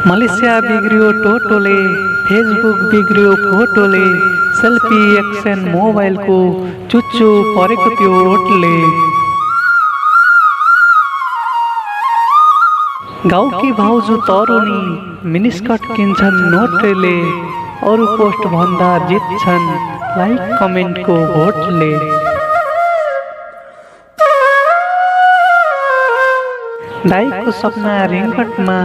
Malaysia बिग्रियो टोटोले, Facebook बिग्रियो फोटोले, selfie action mobile को चुच्चो परेको त्यो ओटले। गाउँकी भाउजू तरुणी मिनिस्कट किन्छन् नोटले, अरू पोस्ट भन्दा जित्छन् लाइक कमेन्टको भोटले। दाइको सपना रिङ्गटमा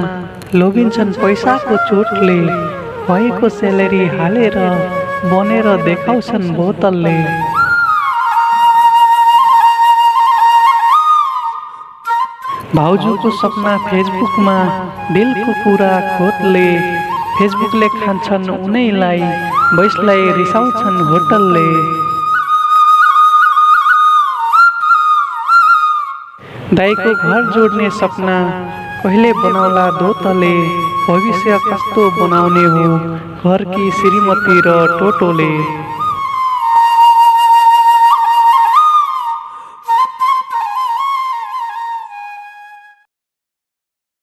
लोभिन्छन् पैसाको चोटले, भएको सेलेरी हालेर बनेर देखाउँछन् बोतलले। भाउजूको सपना फेसबुकमा दिलको कुरा खोटले, फेसबुकले खान्छन् उनैलाई, बैसलाई रिसाउँछन् होटलले। दाइको घर जोड्ने सपना कहिले बनाउला दोतले, भविष्य कस्तो बनाउने हो घरकी श्रीमती र टोटोले।